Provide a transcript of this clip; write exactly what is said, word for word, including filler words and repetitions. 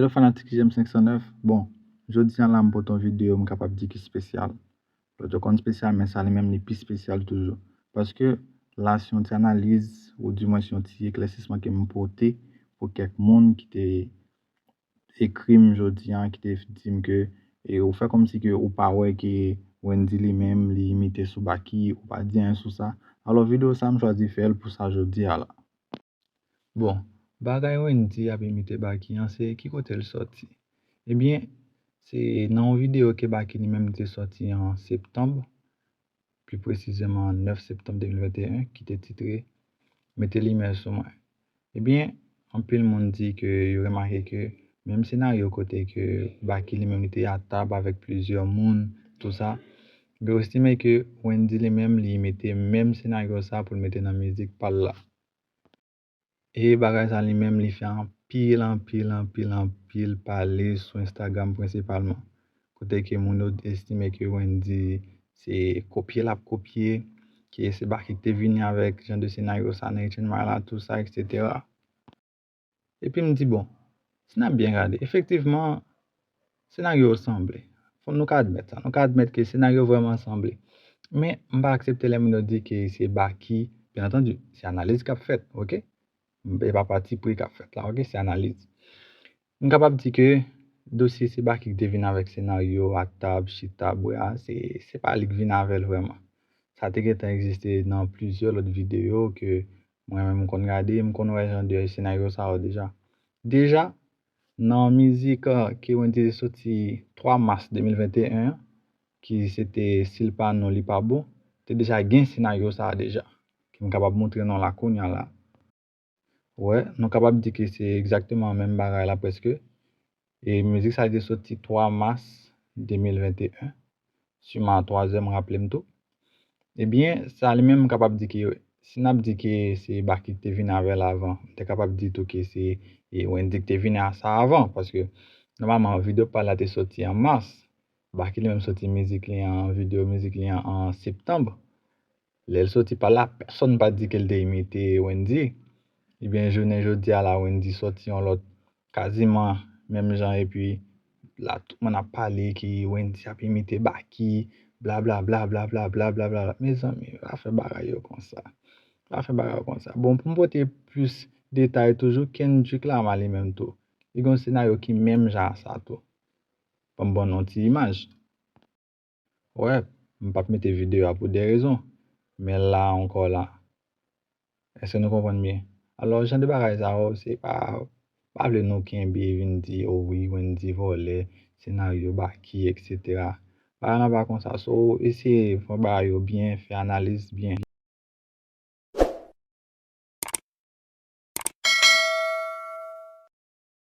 Hello fanatik J M senk san nèf. Bon, jodi a la m pote yon videyo m kapab di ki espesyal. Lòt yo konn espesyal, men sa li menm li pi espesyal toujou. Paske la se yon ti analiz, oudimwen se yon ti eklèsisman ke m pote pou kèk moun ki te ekri m jodi a, ki te di m ke, e ou fè kòmsi ke ou pa wè ke Wendyy li menm li imite sou Baky, ou pa di anyen sou sa. Alò videyo sa m chwazi fè l pou sa jodi a la. Bon, bagay Wendyy ap imite Baky an, se ki kote l sòti? Ebyen, se nan yon videyo ke Baky li menm te sòti an septanm, pi presizeman nèf septanm de mil venteyen, ki te titre Mete limyè sou mwen. Ebyen, anpil moun di ke yo remake ke menm senaryo kote ke Baky li menm li te a tab avèk plizyè moun, tou sa, yo estime ke Wendyy li menm li mete menm senaryo sa pou l mete nan mizik pa l la. E bagay sa li menm li fè anpil, anpil, anpil, anpil pale sou Instagram prensipalman. Kote ke moun yo estime ke Wendyy se kopye l ap kopye, ke se Baky ki te vini avèk jan de senaryo sa nan Eight Mile la, tou sa, et cetera. Epi m di, bon, si n ap byen gade, efektivman, senaryo yo sanble. Fò nou ka admèt sa. Nou ka admèt ke senaryo vrèman sanble. Men, m pa aksepte lè moun yo di ke se Baky, byen antandi, se analiz k ap fèt, oke? E pa patipri k ap fèt la, oke? Se analiz. M kapab di ke dosye se Baky ki te vin avèk senaryo a tab, chita, bwè a, se, se pa li ki vin avè l vrèman. Sa te gentan egziste nan plizyè lòt videyo ke mwen menm m konn gade, m konn wè jan de senaryo sa yo deja. Deja, nan mizik, eh, ke Wendyy te soti twa mas de mil venteyen an, ki se te Si l pa nou, li pa bon, te deja gen senaryo sa a deja, ke m kapab montre nou la kounye a la. Wè, nou kapab di ke se egzakteman menm bagay la prèske. E mizik sa a te soti twa mas de mil venteyen, siman a twa zè, m raple m tou. Ebyen, sa li menm m kapab di ke, si n ap di ke se Baky ki te vin avè l avan, m te kapab di tou ke se, e, Wendyy ki te vin a sa avan, paske nòmalman videyo pa l la te soti an mas. Baky li menm soti mizik li an, videyo mizik li an, an septanm. Lè l soti pa l la, pèsonn pa t di ke l te imite Wendyy. Ebyen, jounen jodi a la, Wendyy soti yon lòt, kaziman menm jan, epi la, tout moun ap pale ke Wendyy ap imite Baky, blablabla, blablabla, blablabla. Mezanmi, pa fè bagay yo konsa. Pa fè bagay yo konsa. Bon, pou m pote plis detay toujou, Kendrick Lamar li menm tou, li gen yon senaryo ki menm jan a sa tou. Ban m ban nou yon ti imaj. Wè, m p ap mete videyo a pou de rezon. Men la ankò la. Èske nou konprann byen? Alò, jan de bagay sa yo, se pa, pa vle nou kenbe vin di, o wi, Wendyy vòlè, senaryo Baky, et cetera. Bagay lan pa konsa. So, eseye fè bagay yo byen, fè analiz byen.